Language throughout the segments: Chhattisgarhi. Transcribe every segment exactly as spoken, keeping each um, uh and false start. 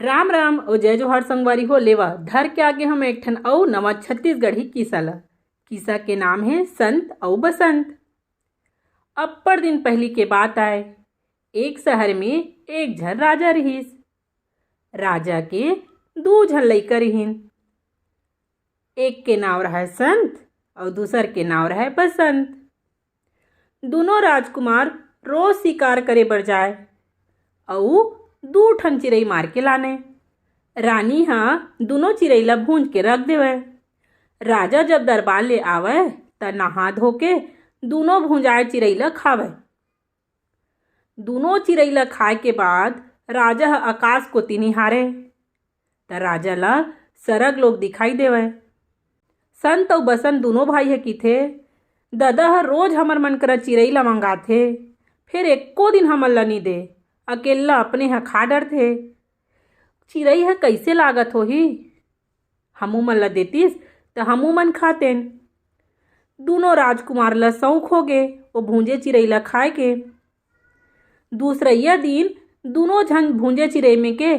राम राम अउ जय जोहार संगवारी हो। लेवा धर के आगे हम एक ठन अउ नवा छत्तीसगढ़ी किस्सा ला। किस्सा के नाम हे संत अउ बसंत। अब्बड़ दिन पहिली के बात आय, एक शहर में एक झन राजा रिहिस। राजा के दू झन लइका रिहिन। एक के नाव रहय संत अउ दूसर के नाव रहय बसंत। दूनों राजकुमार रोज शिकार करे बर जाय अउ दू ठन चिरई मार के लानय। रानी ह दूनों चिरई ल भूंज के रख देवय। राजा जब दरबार ले आवय, त नहा धो के दूनों भुंजाय चिरई ल खावय। दूनों चिरई ल खाय के बाद राजा ह आकाश कोति निहारय, त राजा ल सरग लोक दिखाई देवय। संत अउ बसंत दूनों भाई ह किथे, "ददा ह रोज हमर मन करा चिरई ल मंगाथे, फेर एको दिन हमन ल नी दे, अकेल्ला अपने ह खा डरथे। चिरई ह कइसे लागत होही? हमू मन ल देतिस, त हमू मन खातेन।" दूनों राजकुमार ल सौंक होगे ओ भूंजे चिरई ल खाय के। दूसरइया दिन दूनों झन भूंजे चिरई में के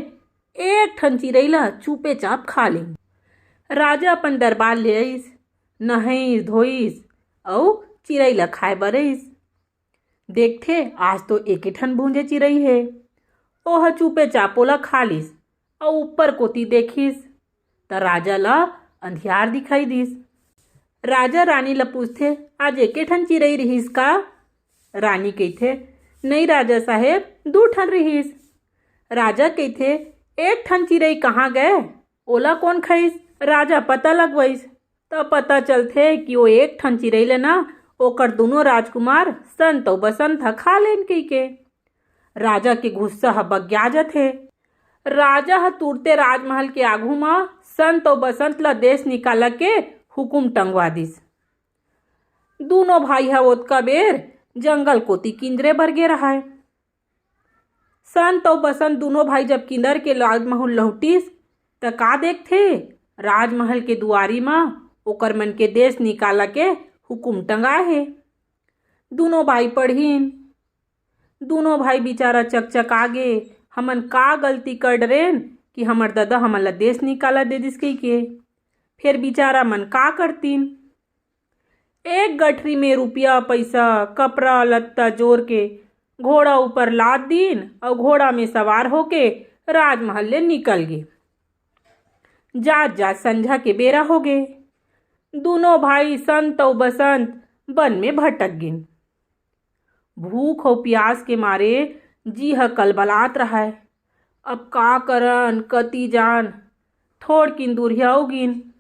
एक ठन चिरई ल चुपे चाप खा लेन। राजा अपन दरबार ले आइस, नहइस धोइस अउ चिरई ल खाय बर आइस। देखथे, आज तो एके ठन भूंजे चिरई हे। ओह चुपे चाप ओला खा लिस अउ ऊपर कोति देखिस, त राजा ल अंधियार दिखाई दिस। राजा रानी ल पूछथे, "आज एके ठन चिरई रिहिस का?" रानी कहिथे, "नइ राजा साहेब, दू ठन रिहिस।" राजा कहिथे, "एक ठन चिरई कहाँ गय? ओला कोन खाइस?" राजा पता लगवइस, त पता चलथे कि ओ एक ठन चिरई ल ना ओकर दूनों राजकुमार संत अउ बसंत ह खा लेन कहिके। राजा के गुस्सा ह बग्या जथे। राजा ह तुरते राजमहल के आघू म संत अउ बसंत ल देश निकाला के हुकुम टंगवा दिस। दूनों भाई ह ओतका बेर जंगल कोति किंदरे बर गे रहय। संत अउ बसंत दूनों भाई जब किंदर के राजमहल लहुटिस, त का देखथे, राजमहल के दुआरी म ओकर मन के देश निकाला के हुकुम टंगाय हे। दूनों भाई पढ़िन। दूनों भाई बिचारा चकचका गे, "हमन का गलती कर डरेन कि हमर ददा हमन ल देश निकाला दे दिस?" कहिके। फेर बिचारा मन का करतिन? एक गठरी में रुपया, पइसा, कपड़ा, लत्ता जोर के घोड़ा ऊपर लाद दीन अउ घोड़ा में सवार होके राजमहल ले निकल गे। जात जात संझा के बेरा होगे। दूनों भाई संत अउ बसंत बन में भटक गिन। भूख अउ पियास के मारे जी ह कलबलात रहय। अब का करन, कति जान, थोड़किन दूरिहा अउ गिन।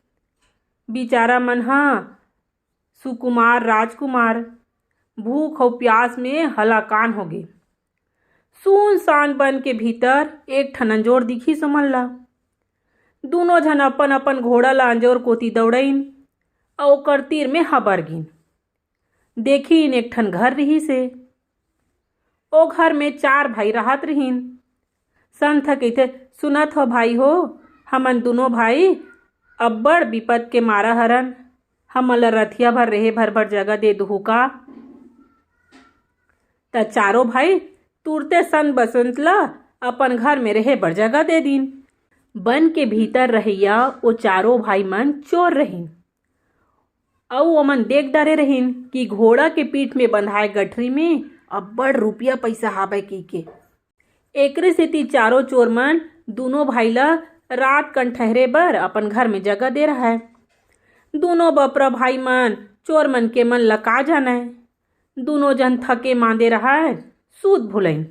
बिचारा मन ह सुकुमार राजकुमार भूख अउ पियास में हलाकान होगे। सुनसान बन के भीतर एक ठन अंजोर दिखिस ओमन ला। दूनों झन अपन-अपन घोड़ा ला अंजोर कोति दौड़इन अउ ओकर तीर में हबर गिन। देखिन, एक ठन घर रिहिस हे। ओ घर में चार भाई रहत रिहिन। संत ह कहिथे, "सुनत हो भाई हो, हमन दूनों भाई अब्बड़ बिपत के मारा हरन, हमन ल रथिया भर रेहे भर बर जगह दे दुहू का?" त चारों भाई तुरते संत बसंत ल अपन घर में रेहे बर जगह दे दीन। बन के भीतर रहइया ओ चारों भाई मन चोर रहिन। अउ ओमन देख डरे रहिन कि घोड़ा के पीठ में बंधाए गठरी में अब्बड़ रुपया पइसा हावय कहिके। एकरे सेती चारों चोर मन दूनों भाई ल रात कन ठहरे बर अपन घर में जगह दे रहय। दूनों बपरा भाई मन चोर मन के मन ल का जानय, दूनों झन थके मांदे रहय, सूत भुलइन।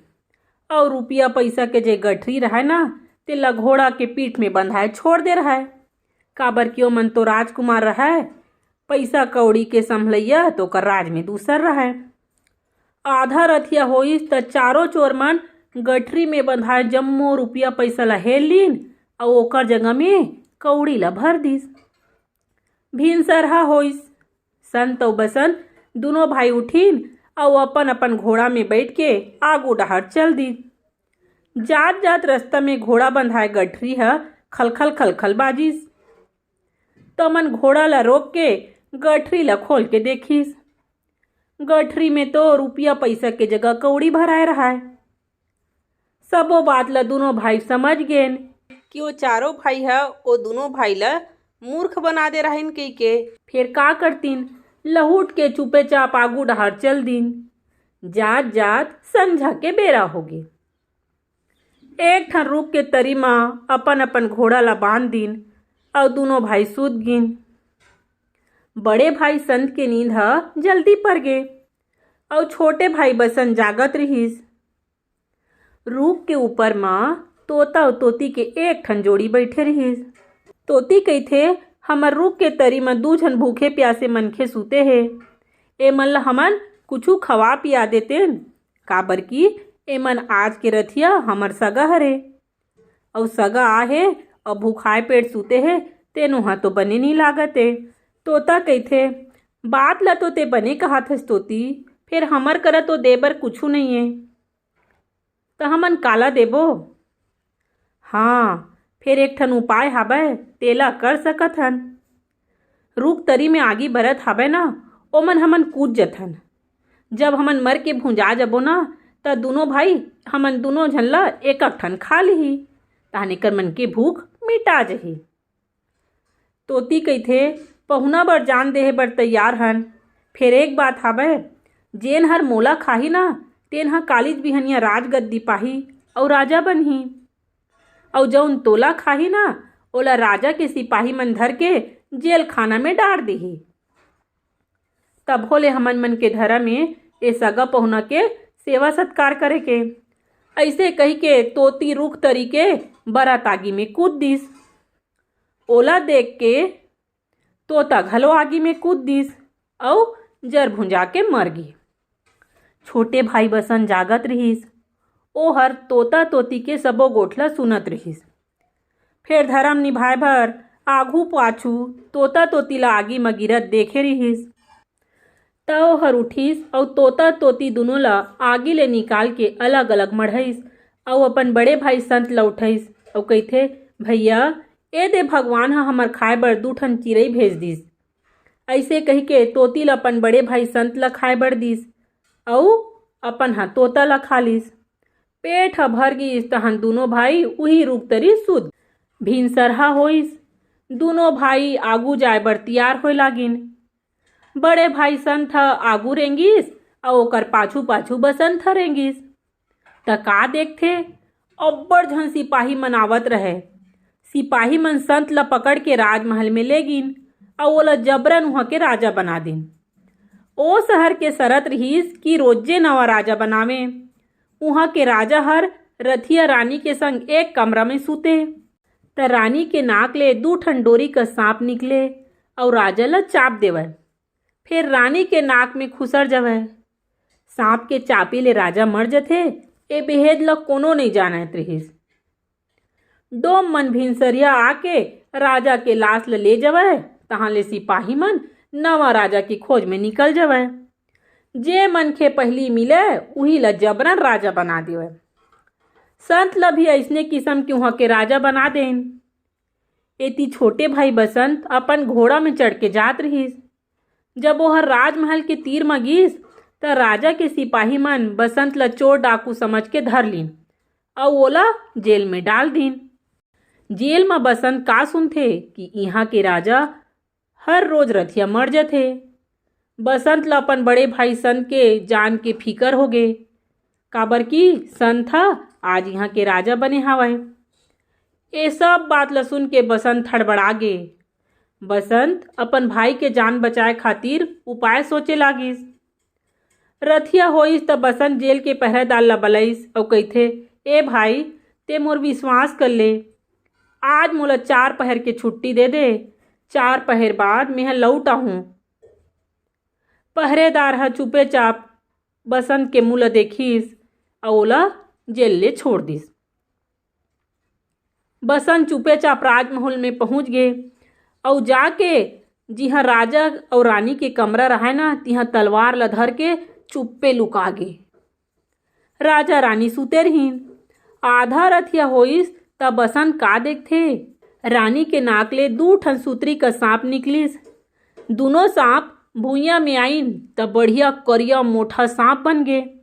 अउ रुपया पइसा के जे गठरी रहय ना, तेला घोड़ा के पीठ में बंधाए छोड़ दे रहय, काबर कि ओमन तो राजकुमार रहय, पइसा कौड़ी के संभलइया तो ओकर राज में दूसर रहय। आधा रथिया होइस त चारों चोर मन गठरी में बंधाए जम्मो रुपया पइसा ल हेर लीन अउ ओकर जगह में कौड़ी ल भर दीस। भिनसरहा होइस। संत अउ बसंत दूनों भाई उठिन अउ अपन-अपन घोड़ा में बइठ के आगू डहार चल दीन। जात-जात रस्ता में घोड़ा बंधाए गठरी ह खलखल-खलखल बाजिस। त ओमन घोड़ा ल रोक के गठरी ल खोल के देखिस। गठरी में तो रुपया पइसा के जगह कौड़ी भराए रहय। सबो बात ल दूनों भाई समझ गेन कि वो चारों भाई ह ओ दुनों भाई ल मूर्ख बना दे रहिन कहिके। फेर का करतिन, लहुट के चुपेचाप आगू डहार चल दिन। जात जात संझा के बेरा होगे। एक ठन रूख के तरी म अपन अपन घोड़ा ला बांध दिन अउ दुनों भाई सूत गिन। बड़े भाई संत के नींद ह जल्दी पर गे अउ छोटे भाई बसंत जागत रिहिस। रूख के ऊपर म तोता अउ तोती के एक ठन जोड़ी बइठे रिहिस। तोती कहिथे, "हमर रूख के तरी म दू झन भूखे प्यासे मनखे सूते हे। ए मन ल हमन कुछु खवा पिया देतेन, काबर कि एमन आज के रथिया हमर सगा हरे। अउ सगा आहे अउ भूखाए पेट सूते हे, तेनो ह तो बने नी लागत ए।" तोता कहिथे, "बात ल तो ते बने कहत हस तोती, फेर हमर करा तो दे बर कुछु नइये, त हमन काला देबो?" "हाँ, फेर एक ठन उपाय हावय, तेला कर सकत हन। रूख तरी में आगी बरत हावय ना, ओमन हमन कूद जथन। जब हमन मर के भुंजा जबो ना, त दुनों भाई हमन दुनों झन ल एकक ठन खा लिही, तहन एकर मन के भूख मिटा जही।" तोती कहिथे, "पहुना बर जान देहे बर तैयार हन। फेर एक बात हावय, जेन हर मोला खाही ना, तेन ह कालीच बिहनिया राजगद्दी पाही अउ राजा बनही। अउ जउन तोला खाही ना, ओला राजा के सिपाही मन धर के जेल खाना में डार दिही। तभो ले हमन मन के धरम ए, ए सगा पहुना के सेवा सत्कार करे के।" अइसे कहिके तोती रूख तरी के बरत आगी में कूद दिस। ओला देख के तोता घलो आगी में कूद दिस अउ जर भुंजा के मर गे। छोटे भाई बसंत जागत रिहिस। ओहर तोता तोती के सबो गोठ ल सुनत रिहिस। फेर धरम निभाए बर आघू पाछू तोता तोती ल आगी म गिरत देखे रिहिस। त ओहर उठिस अउ तोता तोती दुनों ल आगी ले निकाल के अलग-अलग मढ़इस अउ अपन बड़े भाई संत ल उठइस अउ कहिथे, "भइया, ए दे भगवान ह हमर खाए बर दू ठन चिरई भेज दिस।" अइसे कहिके तोती ल अपन बड़े भाई संत ल खाए बर दिस अउ अपन ह तोता ल खा लिस। पेट ह भर गिस तहन दुनों भाई उही रूख तरी सूत। भिनसरहा होइस। दुनों भाई आगू जाए बर तियार होए लागिन। बड़े भाई संत ह आगू रेंगिस अउ ओकर पाछू-पाछू बसंत ह रेंगिस। त का देखथे, अब्बड़ झन सिपाही मन आवत रहय। सिपाही मन संत ल पकड़ के राजमहल में ले गिन अउ ओला जबरन उहां के राजा बना दिन। ओ सहर के सरत रिहिस कि रोजे नवा राजा बनावे। उहां के राजा हर रथिया रानी के संग एक कमरा में सूते। त रानी के नाक ले दू ठन डोरी का सांप निकले अउ राजा ल चाप देवय। फेर रानी के नाक में खुसर जवय। सांप के चापे ले राजा मर जथे, ए भेद ल कोनो नइ जानत रिहिस। डोम मन भिनसरिया आके राजा के लाश ल ले जवय, तहां ले सिपाही मन नवा राजा के खोज में निकल जवय। जे मनखे पहिली मिलय, उही ल जबरन राजा बना देवय। संत ल भी अइसने किसम के उहां के राजा बना देन। एती छोटे भाई बसंत अपन घोड़ा में चढ़ के जात रिहिस। जब ओहर राजमहल के तीर म गिस, त राजा के सिपाही मन बसंत ल चोर डाकू समझ के धर लीन अउ ओला जेल में डाल दीन। जेल म बसंत का सुनथे कि इहां के राजा हर रोज रथिया मर जथे। बसंत ल अपन बड़े भाई संत के जान के फिकर होगे, काबर कि संत ह आज इहां के राजा बने हावय। ए सब बात ल सुन के बसंत हड़बड़ा गे। बसंत अपन भाई के जान बचाए खातिर उपाय सोचे लागिस। रथिया होइस त बसंत जेल के पहरेदार ल बलइस अउ कहिथे, "ए भाई, ते मोर विश्वास कर ले। आज मोला चार पहर के छुट्टी दे दे। चार पहर बाद मेंह लौट आहूं।" पहरेदार ह चुपेचाप बसंत के मुंह ल देखिस अउ ओला जेल ले छोड़ दिस। बसंत चुपेचाप राजमहल में पहुंच गे अउ जाके जिहां राजा अउ रानी के कमरा रहय ना, तिहां तलवार ल धर के चुप्पे लुका गे। राजा रानी सुते रहिन। आधा रथिया होइस, त बसंत का देखथे, रानी के नाक ले दू ठन सुतरी का सांप निकलिस। दूनों सांप भुइयां में आइन, त बढ़िया करिया मोठा सांप बन गे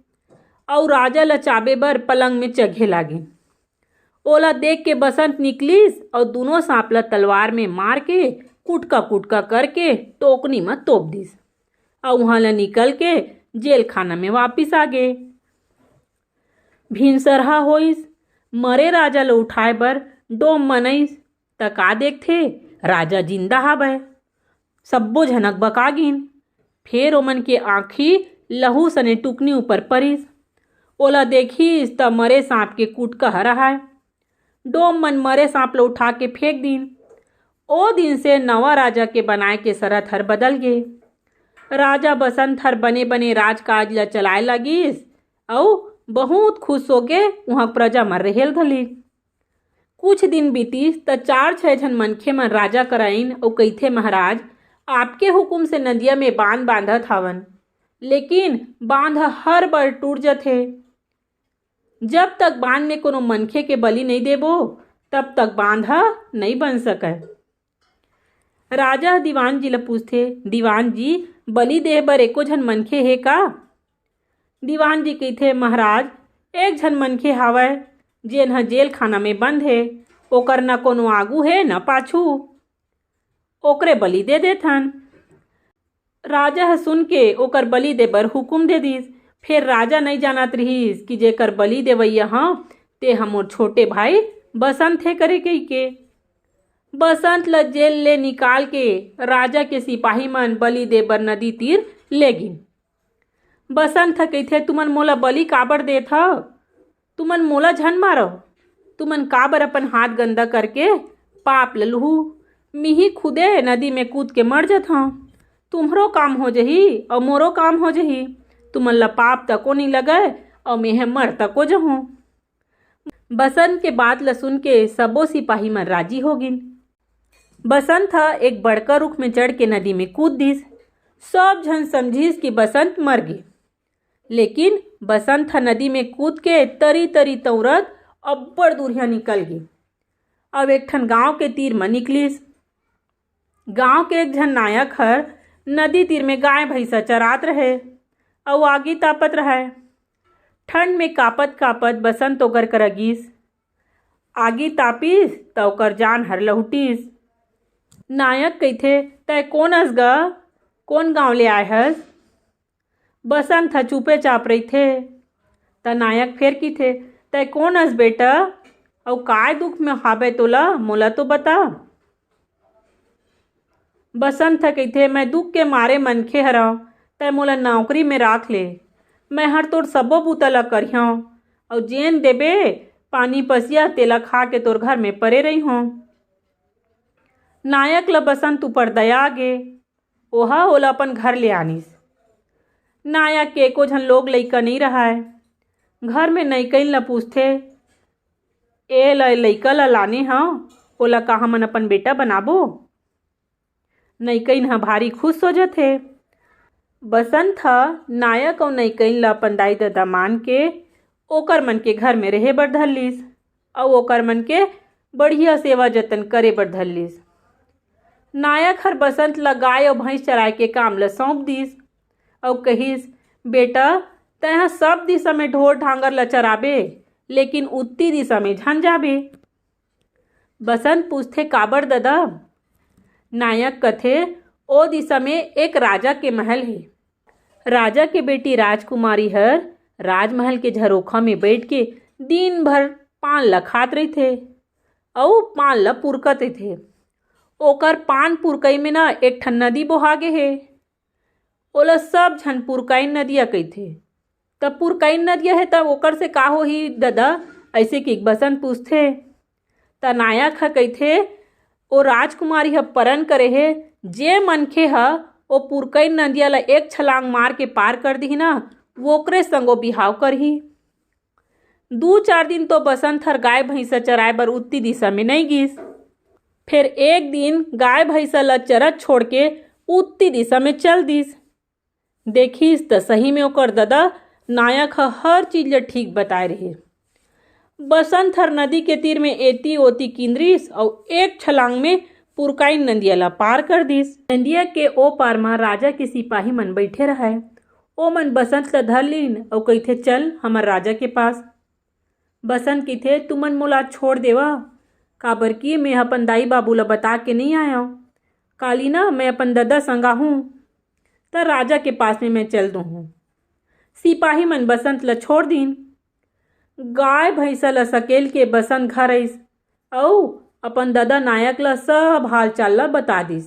अउ राजा ल चाबे बर पलंग में चघे लागिन। ओला देख के बसंत निकलिस अउ दूनों सांप ला तलवार में मार के कुटका कुटका करके टोकनी म तोप दिस अउ उहां ला निकल के जेल खाना में वापिस आ गे। भिनसरहा होइस, मरे राजा ल उठाए बर डोम मन आइस, त का देखथे, राजा जिंदा हावय। सब्बो झन अकबका गिन। फेर ओमन के आंखी लहू सने टुकनी ऊपर परिस। ओला देखिस, त मरे सांप के कुटका ह रहाय। डोम मन मरे सांप ल उठा के फेंक दिन। ओ दिन से नवा राजा के बनाए के शरत हर बदल गे। राजा बसंत हर बने बने राजकाज ल चलाए लागिस अउ बहुत खुश होके उहां प्रजा मन रेहे ल धलिस। कुछ दिन बीतिस त चार छह झन मनखे मन राजा करा आइन अउ कहिथे, महाराज, आपके हुकुम से नदिया में बांध बांधत हावन, लेकिन बांध ह हर बार टूट जथे। जब तक बांध में कोनो मनखे के बलि नइ देबो, तब तक बांध ह नइ बन सकय। राजा ह दीवान जी ल पूछथे, दीवान जी, बलि देह बर एको झन मनखे हे का? दीवान जी कहिथे, महाराज, एक झन मनखे हावय, जेन ह जेल खाना में बंद हे। ओकर न कोनो आगू हे, न पाछू। ओकरे बलि दे देथन। राजा ह सुन के ओकर बलि दे बर हुकुम दे दिस। फेर राजा नइ जानत रिहिस कि जेकर बलि देवइया हंव, ते ह मोर छोटे भाई बसंत हे करे कहिके। बसंत ल जेल ले निकाल के राजा के सिपाही मन बलि दे बर नदी तीर ले गिन। बसंत ह कहिथे, तुमन मोला बलि काबर देत हव? तुमन मोला झन मारव। तुमन काबर अपन हाथ गंदा करके पाप ल लुहू? मिही खुदे नदी में कूद के मर जथंव। तुम्हरो काम हो जही अउ मोरो काम हो जही। तुमन ल पाप तको नइ लगय अउ मेंह मर तको जहूं। बसंत के बात ल सुन के सबो सिपाही मन राजी हो गिन। बसंत ह एक बड़का रुख में चढ़ के नदी में कूद दिस। सब झन समझिस कि बसंत मर गे, लेकिन बसंत ह नदी में कूद के तरी तरी तौरत अब्बड़ दूरिहा निकल गे। अब एक ठन गांव के तीर म निकलिस। गांव के एक झन नायक हर नदी तीर में गाय भैंसा चरात रहे अउ आगी तापत रहय। ठंड में कापत कापत बसंत ओकर करा गिस। आगी तापिस त ओकर जान हर लहुटिस। नायक कहिथे, तैं कोन अस गा? कोन गांव ले आय हस? बसंत ह चुपे चाप रहिथे। त नायक फेर किथे, तैं कोन अस बेटा? अउ काय दुख में हाबे तोला, मोला तो बता। बसंत ह कहिथे, मैं दुख के मारे मनखे हरंव, तैं मोला नौकरी में राख ले। मैं हर तोर सबो बूता ल करिहंव, अउ जेन देबे पानी पसिया, तेला खा के तोर घर में परे रहिहंव। नायक ल बसंत ऊपर दया आ गे। ओहा ओला अपन घर ले आनिस। नायक के एको झन लोग लइका नइ रहय। घर में नइकइन ल पूछथे, ए ल, लइका ल लाने हंव, ओला का हमन अपन बेटा बनाबो? नइकइन ह भारी खुश हो जथे। बसंत ह नायक अउ नइकइन ल अपन दाई ददा मान के ओकर मन के घर में रहे बर धर लिस अउ ओकर मन के बढ़िया सेवा जतन करे बर धर लिस। नायक हर बसंत ल गाय अउ भैंस चराए के काम ल सौंप दिस अउ कहिस, बेटा, तैं ह सब दिशा में ढोर ढांगर ल चराबे, लेकिन उत्ती दिशा में झन जाबे। बसंत पूछथे, काबर ददा? नायक कथे, ओ दिशा में एक राजा के महल हे। राजा के बेटी राजकुमारी हर राजमहल के झरोखा में बइठ के दिन भर पान ल खात रहिथे अउ पान ल पुरकत रहिथे। ओकर पान पुरकई में न एक ठन नदी बोहा गे हे। ओला सब झन पुरकाइन नदिया कहिथे। त पुरकाइन नदिया हे त ओकर से का होही ददा? अइसे कि बसंत पूछथे। त नायक ह कहिथे, ओ राजकुमारी ह परन करे हे, जे मनखे ह ओ पुरकाइन नदिया ल एक छलांग मार के पार कर दिही न, वोकरे संग ओ बिहाव करही। दू चार दिन तो बसंत हर गाय भैंसा चराए बर उत्ती दिशा में नइ गिस। फेर एक दिन गाय भैंसा ल चरत छोड़ के उत्ती दिशा में चल दिस। देखिस त सही में ओकर ददा नायक ह हर चीज ल ठीक बताए रहे। बसंत हर नदी के तीर में एती ओती किंदरिस अउ एक छलांग में पुरकाइन नदिया ल पार कर दिस। नदिया के ओ पार म राजा के सिपाही मन बइठे रहय। ओमन बसंत ल धर लीन अउ कहिथे, चल हमर राजा के पास। बसंत किथे, "तुमन मोला छोड़ देवा, काबर कि मैं अपन दाई बाबू ला बता के नहीं आया। काली ना मैं अपन ददा संग आहूं, त राजा के पास में मैं चल दूहूं।" सिपाही मन बसंत ला छोड़ दीन। गाय भैंसा ला सकेल के बसंत घर आइस अउ अपन ददा नायक ला सब हालचाल ला बता दिस।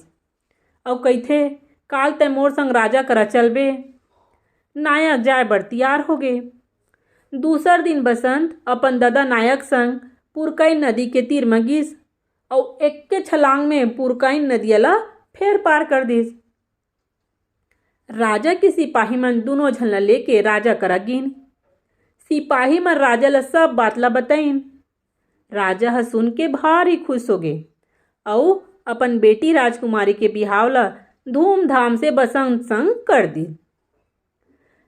अउ कहिथे, "काल तैं मोर संग राजा करा चलबे।" नायक जाए बर तियार होगे। दूसर दिन बसंत अपन ददा नायक संग पुरकाइन नदी के तीर म गिस अउ एक्के छलांग में पुरकाइन नदिया ला फेर पार कर दिस। राजा के सिपाही मन दूनों झन ला लेके राजा करा गिन। सिपाही मन राजा ला सब बात ला बताइन। राजा ह सुन के भारी खुश होगे अउ अपन बेटी राजकुमारी के बिहाव ला धूमधाम से बसंत संग कर दीन।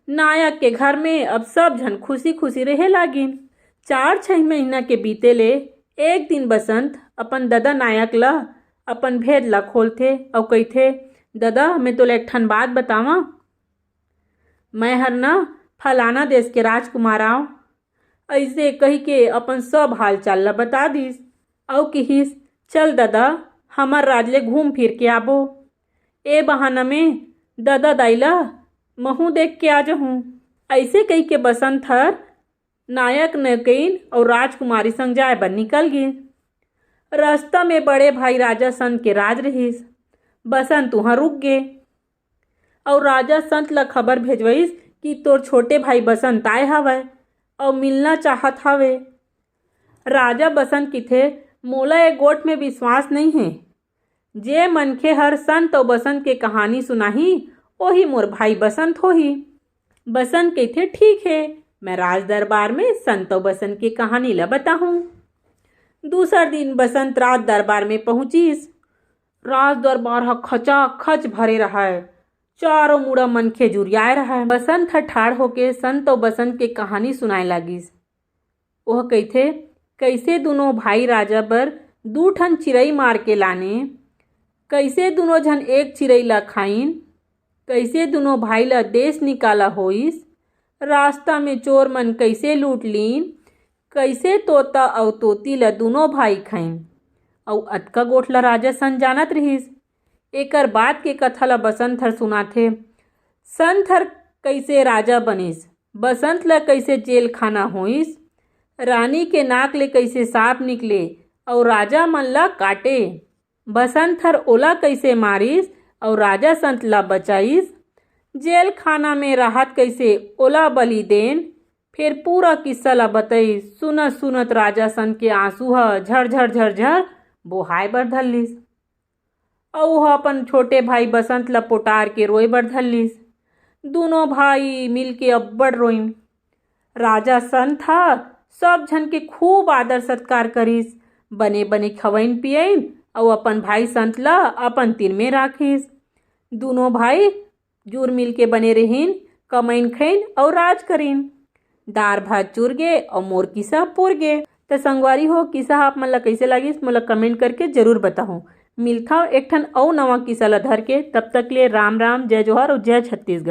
नायक के घर में अब सब झन खुशी खुशी रहे लागिन। चार छह महीना के बीते ले एक दिन बसंत अपन ददा नायक ला अपन भेद ला खोलथे अउ कहिथे, "ददा, मैं तोला एक ठन बात बतावां। मैं हर न फलाना देश के राजकुमार आंव।" अइसे कहिके अपन सब हालचाल ला बता दिस अउ किहिस, "चल ददा, हमर राज ले घूम फिर के आबो। ए बहाना में ददा दाई ला महूं देख के आ जहूं।" अइसे कहिके बसंत हर नायक नकईन अउ राजकुमारी संग जाए बर निकल गे। रस्ता में बड़े भाई राजा संत के राज रिहिस। बसंत उहां रुक गे अउ राजा संत ला खबर भेजवइस कि तोर छोटे भाई बसंत आए हवय अउ मिलना चाहत हवे। राजा बसंत किथे, "मोला ए गोठ में विश्वास नइ हे। जे मनखे हर संत अउ बसंत के कहानी सुनाही, ओही मोर भाई बसंत होही।" बसंत कहिथे, "ठीक हे, मैं राज दरबार में संत अउ बसंत के कहानी ला बताहूं।" दूसर दिन बसंत राज दरबार में पहुंचिस। राज दरबार ह खचाखच भरे रहय। चारों मुड़ा मनखे जुरियाए रहय। बसंत ह ठाढ़ होके संत अउ बसंत के कहानी सुनाए लागिस। ओह कहिथे, "कइसे दूनों भाई राजा बर दू ठन चिरई मार के लाने, कइसे दूनों झन एक चिरई ला खाइन, कइसे दूनों भाई ला देश निकाला होइस, रास्ता में चोर मन कइसे लूट लीन, कइसे तोता अउ तोती ला दूनों भाई खाइन।" अउ अतका गोठ ला राजा संत जानत रिहिस। एकर बाद के कथा ला बसंत हर सुनाथे। संत हर कइसे राजा बनिस, बसंत ला कइसे जेल खाना होइस, रानी के नाक ले कइसे सांप निकले अउ राजा मन ला काटे। बसंत हर ओला कइसे मारिस अउ राजा संत ला बचाइस, जेल खाना में राहत कइसे ओला बलि देन, फेर पूरा किस्सा ला बतइस। सुनत सुनत राजा संत के आंसू ह झरझर झरझर बोहाय बर धर लिस। अउ ओह अपन छोटे भाई बसंत ल पोटार के रोए बर धर लिस। दूनों भाई मिलके अब्बड़ रोइन। राजा संत ह सब झन के खूब आदर सत्कार करिस, बने बने खवइन पियइन अउ अपन भाई संत ल अपन तीर में राखिस। दूनों भाई जुर मिल के बने रहिन, कमइन खइन अउ राज करिन। दार भात चुर गे अउ मोर किस्सा पुर गे। त संगवारी हो, किस्सा आप मन ला कइसे लागिस, मोला कमेंट करके जरूर बताहू। मिलथव एक ठन अउ नवा किस्सा ला धर के। तब तक ले राम राम, जय जोहार अउ जय छत्तीसगढ़।